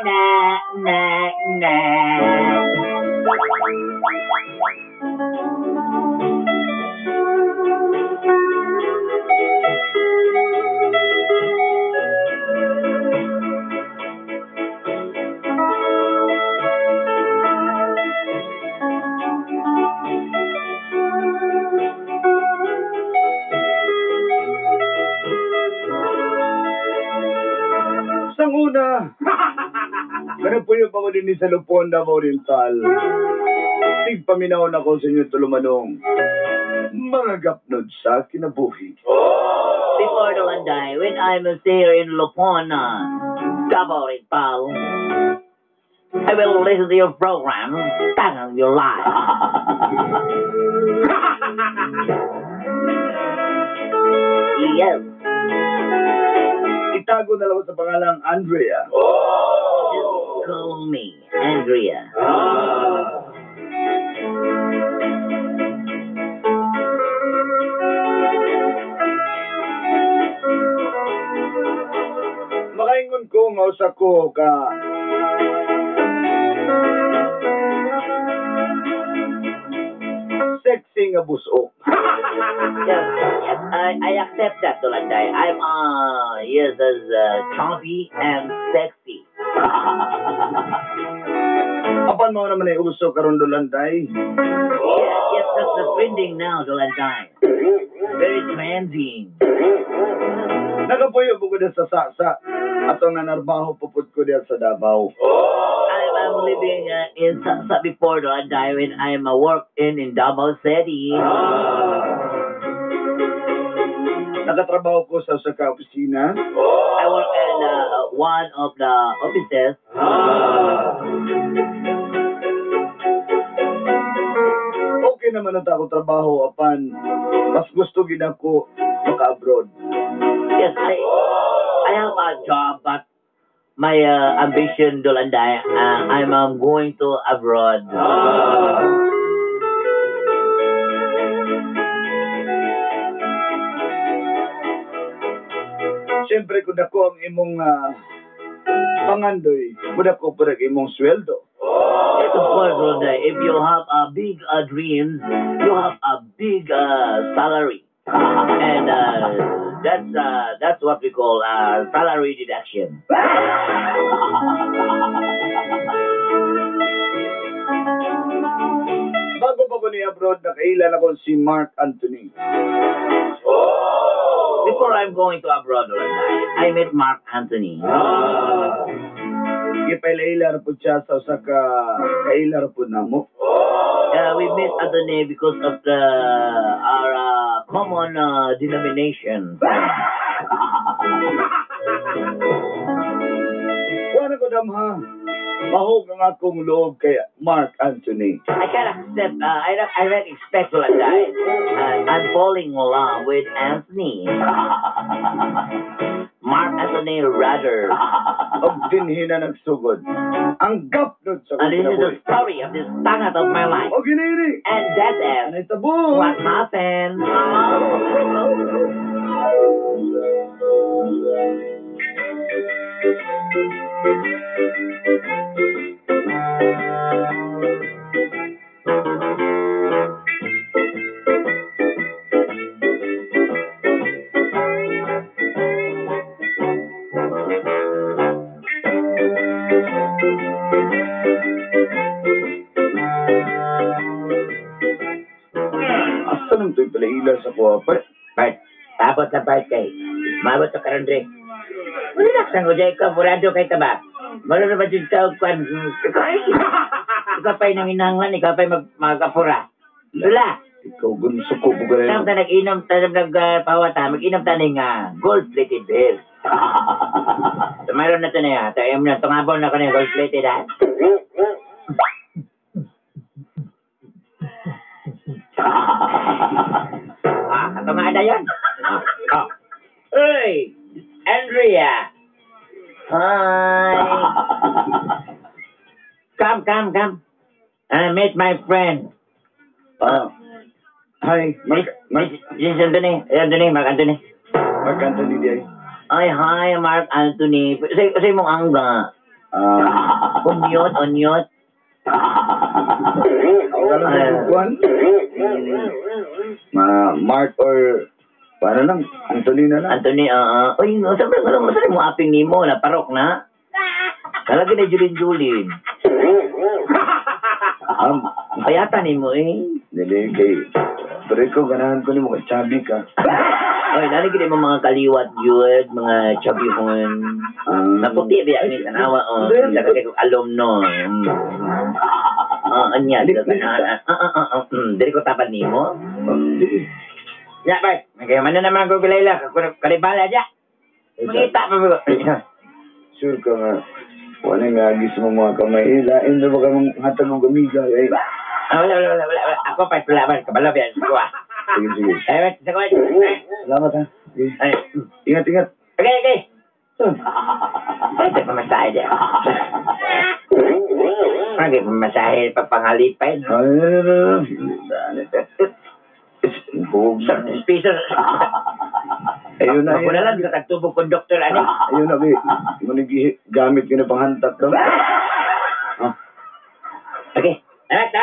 Na na na. Sang una, kanapuyo pa ko din sa Lupon, Davao Oriental. Tigpaminaw na ko sa inyo tulumanong mga gapnod sa kinabuhi. Before the Landay, when I'm there in Lupon, Davao Oriental, I will listen to your program, Tangang Your Life. Yes. Itago na lang sa pangalang Andrea. Just call me Andrea. Makaingon ko nga usa ko ka sexy nga busok. Yes, I accept that, Dolanday. I'm, yes, as chubby and sexy. Apan mo naman ay uso karon, Dolanday. Yes, that's the trending now, Dolanday. Very trending. Nakapuyo po ko sa Sasa atong nanarbaho pupud ko diyan sa Davao. I'm living in Sasa before, Dolanday, when I'm working in Davao City. Nakatrabaho ko sa usa ka opisina. I work in one of the offices. Okay naman ang akong trabaho apan mas gusto gid ako maka-abroad. Yes, I have a job, but my ambition, Dolanday, I'm going to abroad. Siyempre kung dako ang imong pangandoy, mudako pud ang imong sweldo. Yes, of course, Dolanday. If you have a big dreams, you have a big salary, and that's what we call salary deduction. Bago pa ko ni abroad, nakailan ako si Mark Anthony. Before I'm going to abroad, Dolanday, I met Mark Anthony. Gipaila-ila po siya sa usa ka kaila po namo. We met Anthony because of the our common denomination. Wala ko damha. Mahog ang akong loob kay Mark Anthony. I can't accept. I don't expect Dolanday. I'm falling in love with Anthony. Mark Anthony rather. Og dinhi na nagsugod ang gapnod sa And this is the kinabuhi. story of this tangat of my life. Og giniri. And that is Nahitabo. what happened. Asa nang to'y palaila sa kuha pa? Bart, abot na Bart kay. Mabot sa karon dre. Relax ang uday ka, murado kay taba. Malo na ba dyan ka, kwan? Ikaw pa'y nanginanglan, ikaw pa'y magkapura. Lula, Ikaw gunso ko po ka tam ta nag-inom, ta nagpawata, mag-inom ta ning gold-plated beer. So, mayroon na ito na yan. Tayo na, tungabaw na ko na gold-plated, ha? Ah, katunga na yun. Ah, ah. Uy, Andrea. Hi. Come, come, come. I meet my friend. Hi, Mark, Mark, This is Anthony. Anthony, Mark Anthony. Mark Anthony di ay. Ay, hi, Mark Anthony. Sa imong angga. Onyot, onyot. Ako ka lang sa kuwan. Ma Mark or paano lang, Anthony na lang. Anthony, oo. Uy, sabi ko lang, saan mo aping nimo? Naparok na? Kalagi na Julin-Julin. Payata nimo eh. Dili kay pero ikaw ganahan ko nimo kay chubby ka. Oy, nani gid mo mga kaliwat gyud, mga chubby hon. Naputi biya ni tanawa oh. Sa kay alum no. Anya ganahan. Dili ko tapad nimo. Sige. Ya, bay. Kaya man na naman ko gilayla, kalibala dia. Mangita pa mo. Sure ka nga. Wala nga agis mo mga kamay. Lain na ba ka mong hatag mong gamiga? Eh. Wala. Ako pa, wala ba? Kabalo ba yan? Sige, sige. Ay, wait. Salamat ha. Sige. Ay. Ingat, ingat. Okay. Ay, ito pamasahe diyan. Okay, pamasahe, papangalipay. Ay, Piso. Ayun na. Wala lang sa tagtubog konduktor, ani. Ayun na, kay. Manigi, gamit ka na panghantak to. Okay. Hat.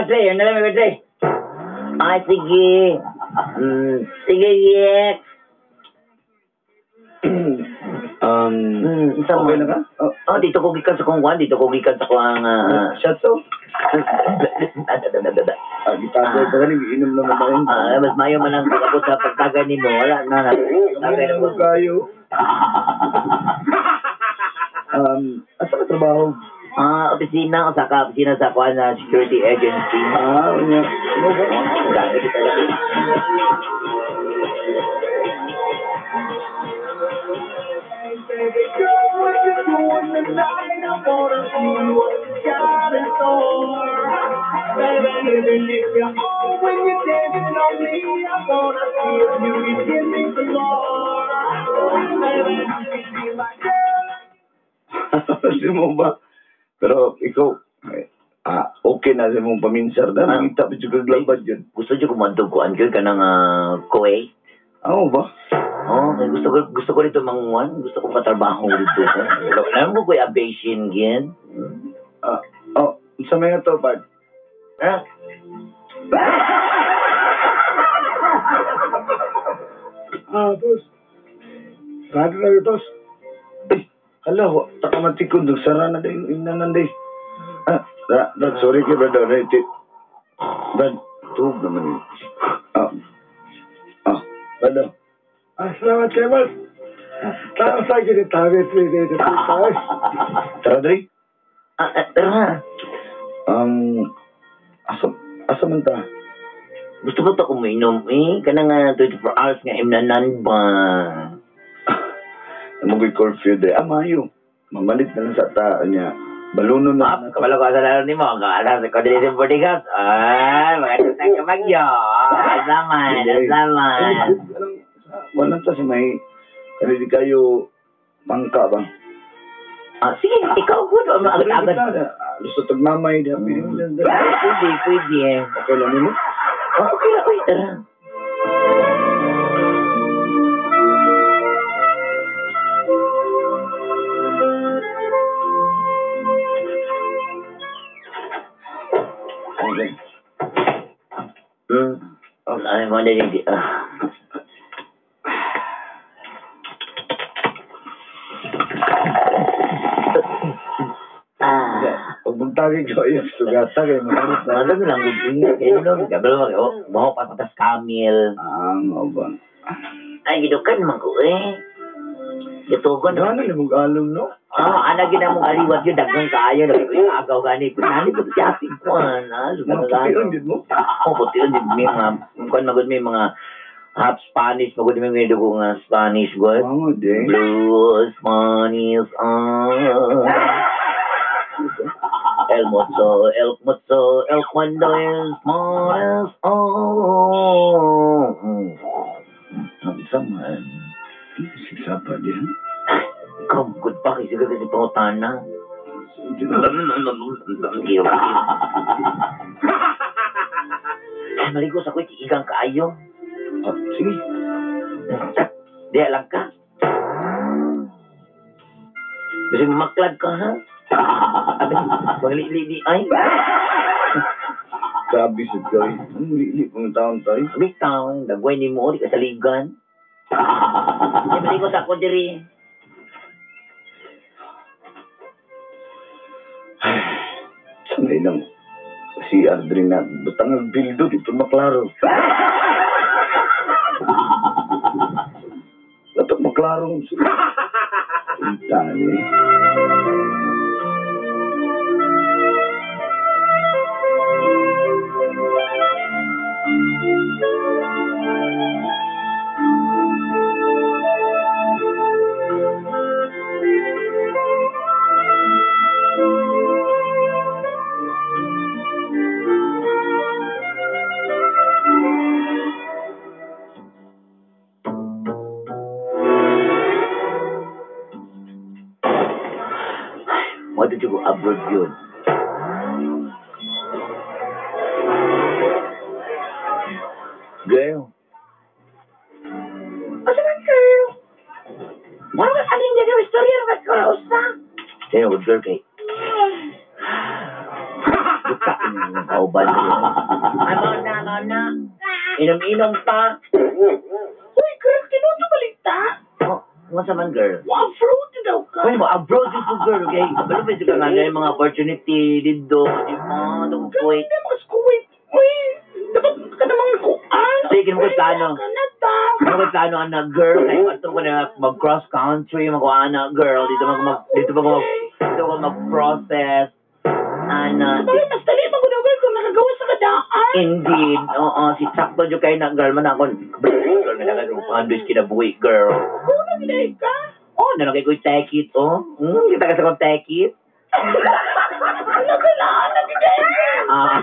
Dre, yun na lang, Dre. Ay, sige. Sige, yes. Okay na ka? Oh, dito ko gikan sa kong kwan. Dito ko gikan sa kong... Shots off? Gitagay pa galing. Iinom naman tayo. Mas mayo man ang pag-abot sa pagtagay nimo. Wala na. Tagay na mo kayo. Asa ka trabaho? Opisina. Osaka, opisina sa kwan na security agency. Unya. Grabe kita lagi. Baby girl, what you doing tonight? I wanna see what you got in store. Baby, even if you're home when you're dancing on me, I wanna see if you can give me some more. Baby, you can be my girl. Si mo ba? Pero ikaw, okay na sa mong paminsar na. Nakita pa siya kaglabad yun. Gusto siya kumantog ko. Anjol ka ng Kuwait. Ano ba? Oh, gusto ko dito manguan. Gusto ko patrabaho dito. Alam mo ko yung aviation gin? Sa mga to, Bart? Ha? Boss. Sarado na yun, boss. Ay, hala, takamatikon. Nagsara na din. Inanan din. Brad, sorry kay Brad. Brad, tuhog naman yun. Brad, Salamat kayo, boss. Tara sa akin, tabi, 3, 3, 3, Tara, Dre. Tara. Asa man ta? Gusto ko ta kuminom, eh. Kana nga 24 hours nga imnanan ba? Magoy curfew, Dre. Mayo. Mamalit na lang sa tao niya. Balunon na. Kabalo ko sa laro ni mo. Kabalo sa kodili sa bodyguard. Magandang kamagyo. Salamat, salamat. Walang ta sa may kanili kayo pangka ba? Sige, ikaw po. Agad-agad. Gusto tagmamay. Pwede. Okay lang mo? Okay lang, uy, tara. Okay. Ay, mga hindi. Pagbuntagin ko, ayun, sugata kayo. Ano lang, kayo nun. Kabalo, maho pa patas kamil. Mao ba? Ay, gidukan man ko eh. Gitugon. Gano'n na mag-alom, no? Ana gina mong aliwat yun, daghang kaayo, nag-agaw gani. Nani po siya kuan, Mga pution din mo? Oo, pution din. May mga, kuan magod may mga half Spanish, magod may mga dugo nga Spanish, god. Oo, di. Blue Spanish, El mozo, el mozo, el cuando es Spanish, oh. Ang saman. Sigsapa diyan. Ikaw, good pa. Kasi kasi pangutana. Ay, maligo sa kuwit. Igang kaayo. Sige. Diya lang ka. Kasi mamaklag ka, ha? Maglili di ay. Grabe sa kay. Ang lili pang taon tayo. Bitaw, dagway ni mo, di ka saligan. Di ba ko sa ako diri? Sa may lang si Aldrin na butang ang bildo dito maklaro. Dapat maklaro. Itali. What did you go abroad yun? Girl. Asa man, girl? Wala ka aning gagawin istorya ng karosa. Sino, good girl kay? Buka yung kauban niyo. Ano na, ano na? Inom-inom pa. Uy, girl, tinuto balita. Oh, nga man, girl? Wow, fruit daw ka. Pwede mo, abroad yung po, girl, okay? Kabalo pa ka nga yung mga opportunity dito. Di mo, ito ko Girl, hindi mo sa Kuwait. Uy, dapat ka namang kuan. Sige, mo plano. Canada. Ano ko plano, anak, girl? Kaya ato ko na mag-cross country, mag-ana, girl. Dito ko mag-process. Ana, Sabay, mas dali mo ko girl kung nakagawa sa kadaan. Indeed. Oo, si sakto dyan kayo na, girl. Man ako, girl, nga nakarupan, kinabuhi, girl. Kung nagday ka. Oh, nalagay ko yung take it, oh. Kita kasi kong take it. Ano ka na? Nagday ka. Ah.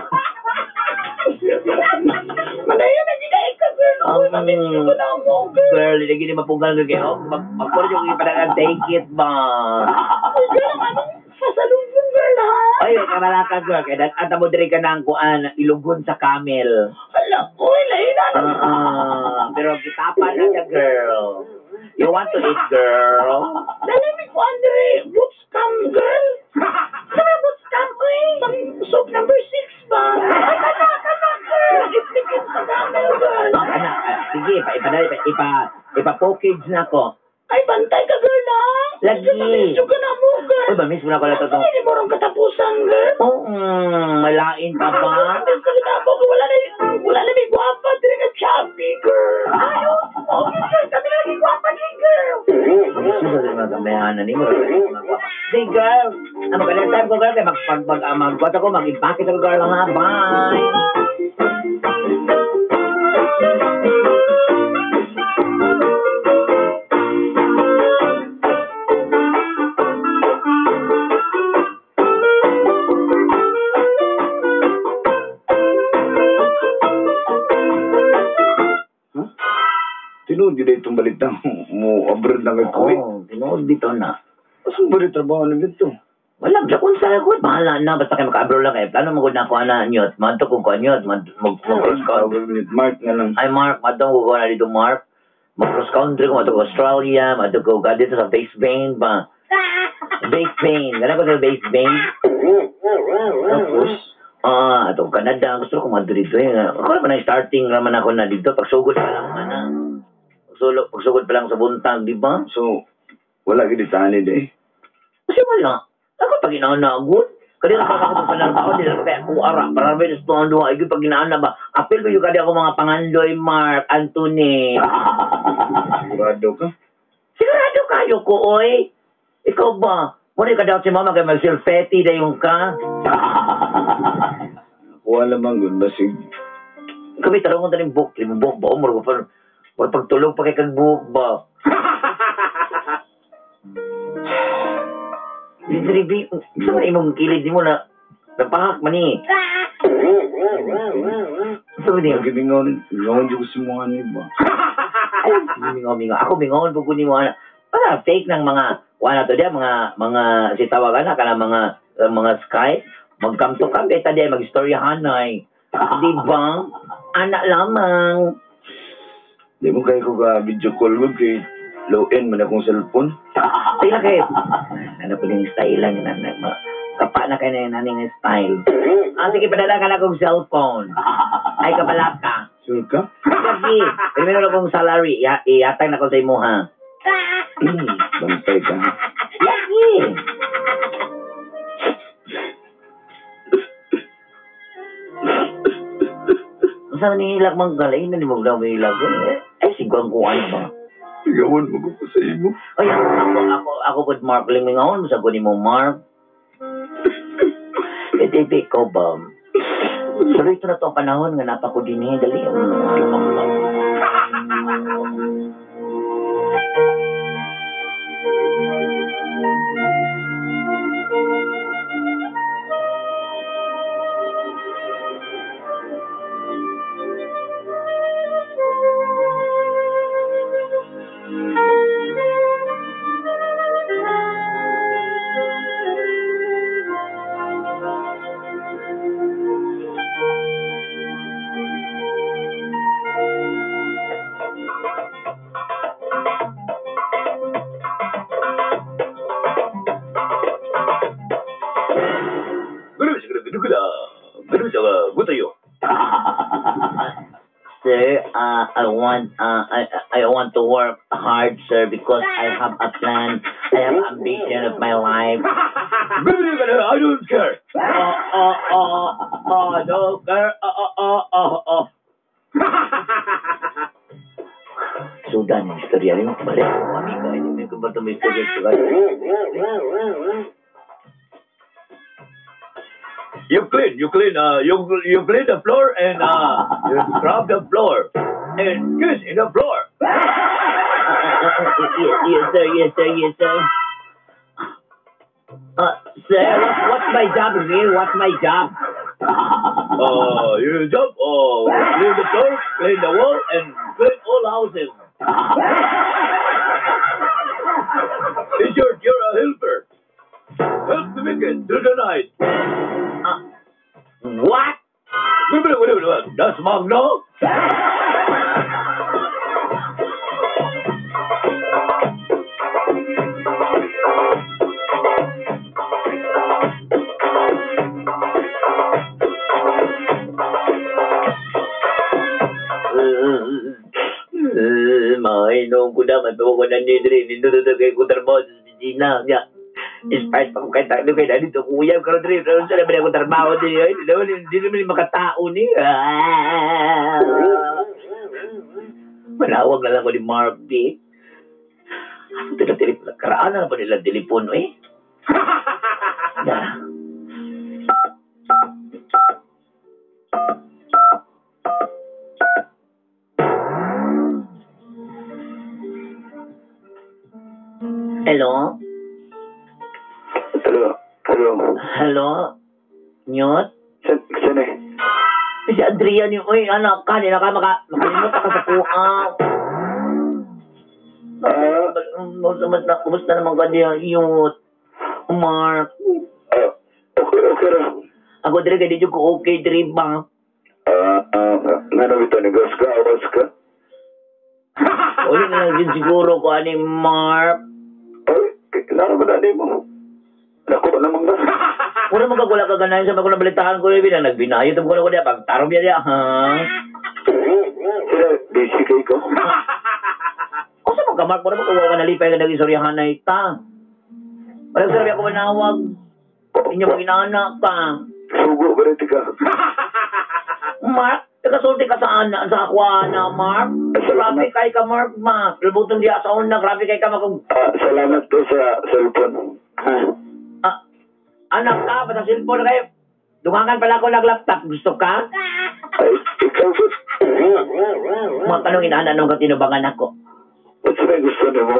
Madaya, nagday ka, girl. Uy, mamiss ko na mo, girl. Girl, hindi gini mapugal ko kayo. Magpuro yung ipadang take it ba? Uy, girl, ang anong pasalubong, girl, ha? Ay, kamalaka, girl. Kaya at mo diri ka ng kuan, ilugon sa camel. Hala, uy, lain na. Pero gitapan na siya, girl. You want to eat, girl? Dali mi ko, Andre. Boots cam, girl. Sabi boots cam, uy. Pang soap number 6 ba? Ay, kana, kana, girl. Iplikit sa camel, girl. Ana, sige, ipa-package na ko. Ay, bantay ka, girl, ha? Lagi. Miss ka na mo, girl. Uy, ba, miss mo na ko na to. Hindi mo rin katapusan, girl. Oo, malain pa ba? Miss ka na mo, wala na may gwapa, dili ka chubby, girl. Ay, okay, girl. Kami lagi gwapa ni, girl. Miss mo sa mga kamayahanan ni mo. Say, girl. Ang magandang time ko, girl. Kaya mag-impake ako, girl, ha? Bye! Tinuod yun itong balita mo abroad na kay Kuwait. Oo, tinuod dito na. Asan ba rin trabaho na dito? Wala, siya kung saan ako. Bahala na, basta kayo maka-abroad lang kayo. Plano mo na ako na nyot. Madto ko ko nyot. Mag-cross country. Mark nga lang. Ay, Mark, madto ko na dito, Mark. Mag-cross country ko, madto ko Australia, madto ko ka dito sa Brisbane ba. Brisbane. Ganun ko sa Brisbane. Tapos? Ato Canada. Gusto ko madto dito eh. Ako naman na starting naman ako na dito. Pagsugod pa lang man na. Pagsugod pa lang sa buntag, di ba? So, wala gid tani eh. Kasi wala. Ako pag inaana agad. Kanina pa ako pagpanarbaho, di na kaya ako ara. Para ba yung gusto ay pag inaana ba? Apil ko yung kadi ako mga pangandoy, Mark, Anthony. Sigurado ka? Sigurado kayo ko, oy. Ikaw ba? Muna ka daw si mama kay mag-silfeti na yung ka. Wala bang good basig. Kami tarong ko taning buhok. Limang buhok ba? Umur ko pa. Mura pagtulog pa kay kag buhok ba? Diri, sa man imong kilid nimo na napahak man ni. Sa man ni? Gimingon, mingon jud ko si mo ani ba. Ay, mingon mingon. Ako mingon pug nimo ana. Para fake ng mga wala to diya mga si tawagan na kana mga Skype magkamto-kam kay ta diya magistoryahanay. Di ba? Anak lamang. Di mo kay ko ka video call mo kay Low-end man akong cellphone. Tila kay. Ano po yung style lang na kapa na kayo na yung style. Ah, sige, padala ka na akong cellphone. Ay, kabala ka. Sure ka? Sige, primero na akong salary. Ihatag na ko sa imo, ha? Bantay ka. Yaki! Unsa man ni hilak mang galay na ni mo daw may hilak. Ay, siguang ko ano ba? Igawan mo ko sa imo. Ay, ako pod Mark ling mingaon sa ko nimo Mark. Ete ko ba? Tuloy ito na to ang panahon nga napa ko din eh. Dali. Sir, I want to work hard, sir, because I have a plan. I have ambition of my life. I don't care. I don't care. Sudan, istorya rin. Balik. Amiga, hindi ko ba ito may istorya? You clean the floor and you scrub the floor and kiss in the floor. Yes, sir. Yes, sir. Yes, sir. Sir, what's my job here? What's my job? Your job? Clean the floor, clean the wall, and clean all houses. In short, you're a helper. Help the wicked through the night. What? That's Magno. Mahinong ko na, may ko na nidre, nindot kay ko trabaho sa opisina niya. Inspired pa ko kay tayo kay dito kuya karon diri karon sa labi ako trabaho diri ay di naman makatao ni. Manawag na lang ko ni Mark B. Asa tila telepono karaan na pa nila telepono eh. Na. Hello? Hello. Hello? Nyot? Saan eh? Si Adrian yung, uy, anak ka, nila ka, makalimot ka sa kuha. Kumusta naman ka niya, Nyot? Mark? Okay ra. Ako, Dre, kaya di ko okay, Dre, ba? Nga na ito, ni Gas ka, awas ka? Uy, na lang din siguro ko, ani Mark. Ay, naro ba na mo? Naku, namang na. Mura magkagula ka ganahin sa mga nabalitaan ko, ibig na nagbinayot ang ko niya, pagtarong niya niya, ha? Sila, busy kayo ko. O sa mga Mark, mura magkagawa ka nalipay ka nag-isoryahan na ita. Walang sabi ako manawag. Inyo mga inaanak ka. Sugo, ganito ka. Mark, nakasulti ka sa ana, sa akwa na, Mark. Grabe kay ka, Mark, ma. Lubutong diya sa una, grabe kay ka makong... Salamat po sa cellphone. Ha? Anak ka, basta cellphone kayo. Dungangan pala ako nag-laptop. Gusto ka? Ay, ikaw po. Mga tanong inaanan nung katinubangan ako. Ba't sila gusto niyo mo?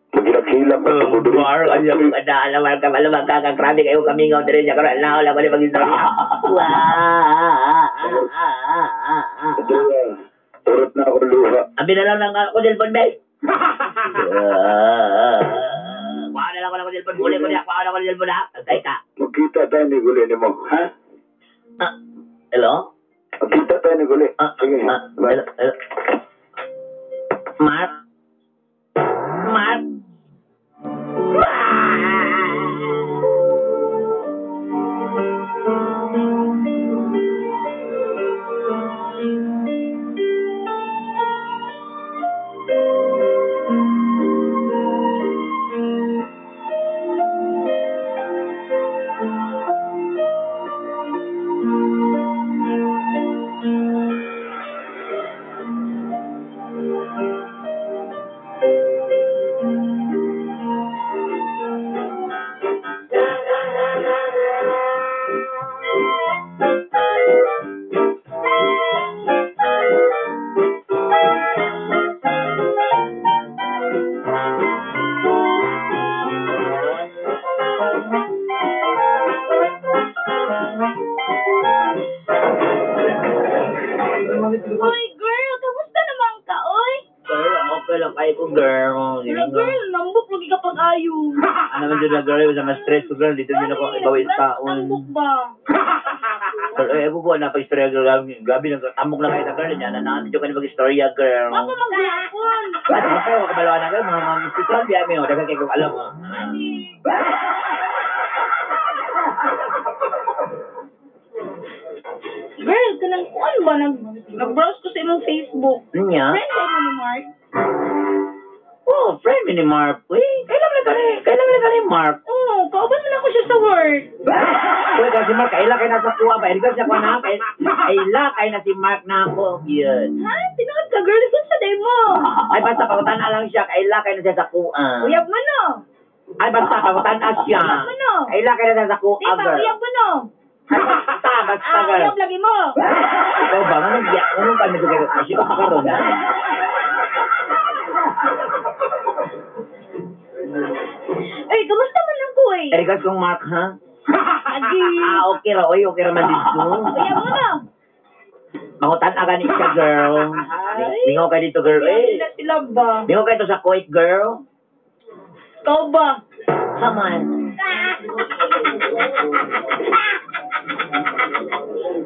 Magilak-hilak at ako doon. Mark, alam ka na, alam ka, alam ka, grabe kayo kami nga, dali niya, karoon, wala ko rin mag-istorya. Wow! Urot na ako luha. Abi na lang ako, cellphone, babe. Kuha na lang ako ng cellphone. Guli ko niya. Kuha na ako ng cellphone, ha? Antay ka. Magkita tayo ni Guli ni mo, ha? Hello? Magkita tayo ni Guli. Sige. Hello, hello. Mark? Mark. Oy, girl, kamusta naman ka, oy? Girl, okay lang kayo ko, girl. Pero girl, nambok lagi ka pag-ayo. Ano man dyan na, girl? Basta ma-stress ko, girl. Dito din ako ibawis taon. Tambok ba? Girl, eh, ko na pag-istorya, girl. Gabi, nagtamok na kayo na, girl. Yan, na, dito ka na mag-istorya, girl. Ako maghapon. At ako kayo, kabalawan na, girl. Mga spiritual, biya mo. Dagan kayo kung alam mo. Girl, kanang kuan ba? Nag-browse ko sa imong Facebook. Niya? Friend ba mo ni Mark? Oh, friend ni Mark. Uy, kailan na ka ni Mark? Oo, kauban man ako siya sa work. Uy, kasi Mark, kaila kayo nasa kuha ba? Ergo siya kuha na. Kaila kayo na si Mark na ako. Yun. Ha? Tinuod ka, girl. Saan sa day mo? Ay, basta pangutana lang siya. Kaila kayo na siya sa kuha. Uyab mo no? Ay, basta pangutana siya. Uyab mo no? Kaila kayo na siya sa kuha, Di ba, girl. uyab mo no? Ay, basta, girl. Uyab lagi mo. Ikaw ba? Anong kami ito kayo? Kasi ako karoon na. Ay, kamusta man ako eh? Erikas kong Mark, ha? Agi. Ah, okay ra. Oy, okay ra man dito. Uyab mo no? Mangutan aga ni siya, girl. Mingaw ka dito, girl. Eh. Sila sila ba? Mingaw ka dito sa Kuwait, girl. Ikaw ba? Come on.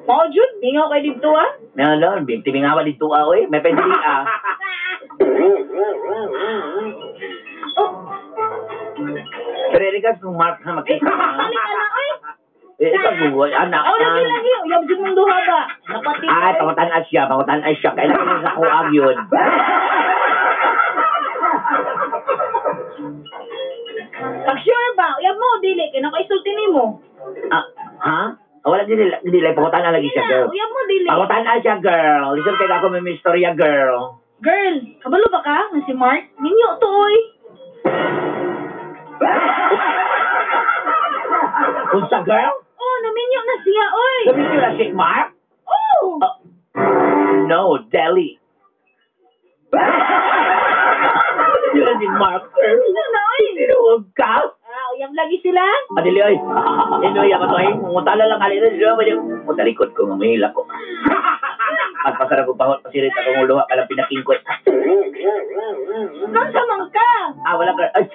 Mao jud, mingaw kay dito ah. Meron, timingawa dito ah, oy. May pwede ah. Oh, Pero erikas kong Mark, ha? Makita eh, ka. balik ka na, oy. Eh, ikaw, buhay, anak. Aw, lagi lagi, uyab jud mong duha ba? Napati. Ay, pangutan siya, pangutan siya. Kailangan niya sa kuag yun. Pag sure ba, uyab mo dili kay nakaisulti nimo. Ah, ha? Ah, wala dili, dili, pangutan lagi siya, girl. Uyab mo dili. Pangutan siya, girl. Listen kay ako may istorya, girl. Girl, kabalo ba ka nga si Mark? Ninyo to oy. Unsa, girl? Oh, naminyo na siya oy. Sabi niyo na si Mark? Oh. No, Deli. Sabi niyo na si Mark, girl. Ano na oy? Tinuog ka? Ah, uyab lagi sila. Adili, oy. Inoy, ako to, ay. Ngutala lang, alin. Mutalikod ko, mamihila ko. Mas pasarap ko pahot, pasirit ako ng luha, kalang pinakingkot. Nasa man ka? Ah, wala ka. Ay.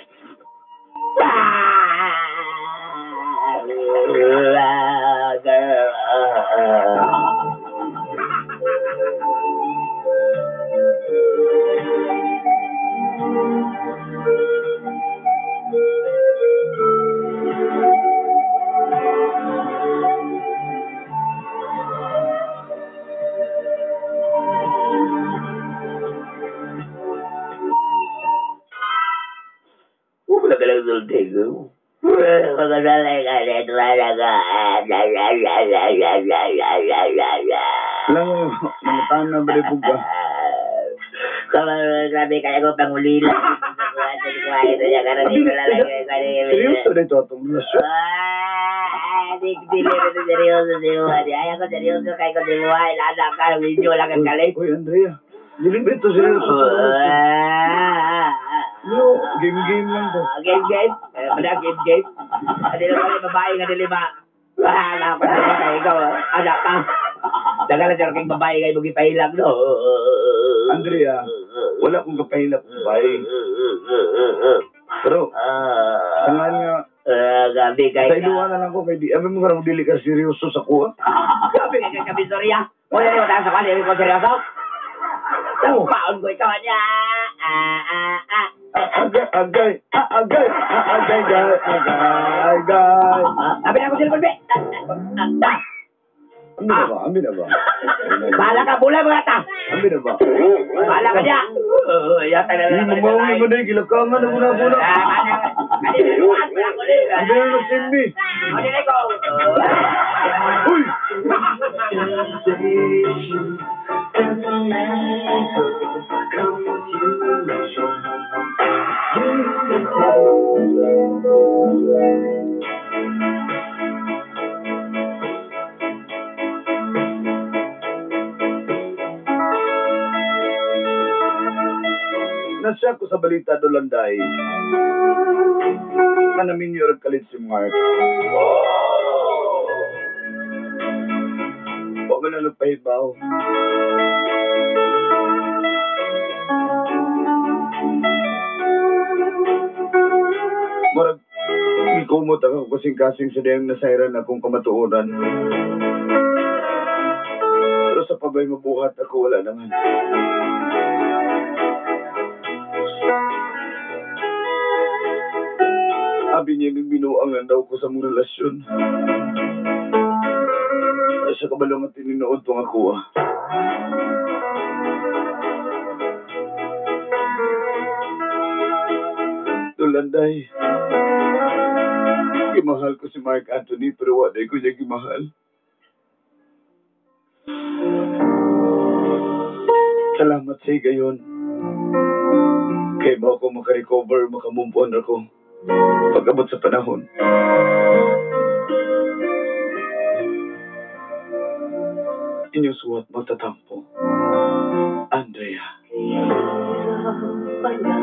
Ah, girl. Alam mo, mangutan na ba rin ka? Sabi kaya ko pangulila. Seryoso na ito atong relasyon. Seryoso kay ko ka video lang ang kalit. Uy, Andrea. Dili ba ito seryoso? No, game-game lang to. Game game. Wala game game. Adi lang babae nga dili ma. Wala pa na kay ikaw. Anak ka. Dagala dyan kay babae kay mo gipahilag no. Andrea, wala akong kapahilap babae. Pero, sa nga nga, Gabi kay sa iluwa na lang ko kay di. Abi mo karong dili ka seryoso sa kuha. Gabi kay kami storya. Wala ni sa kuha, dili ko seryoso. Sa paon ko ikaw niya. Ah ah ah. Agay, agay, agay, agay, agay, agay, agay. Abi na ko cellphone, be. Ambi na ba? Ambi na ba? Bahala ka, bula mga ta. Ambi na ba? Bahala ka niya. Yata na Hindi lang. mo mauli mo na yung gilakangan na muna muna. Ambi na nagsimbi. Uy! Nasya ko sa balita dolanday. Nga naminyo rag kalit si Mark. Wa man na nagpahibaw. Murag, gikumot ako kasing-kasing sa dayang nasayran akong kamatuoran. Pero sa pabay mabuhat ako, wala naman. Abi niya may binuang lang daw ko sa mong relasyon. Sa kabalong at tininood tong ako ah. Tulanday. Gimahal ko si Mark Anthony pero wala ko niya gimahal. Salamat sa gayon. Kay ba ako makarecover, makamove on ako pag-abot sa panahon. Inyong suwat magtatampo. Andrea. Pala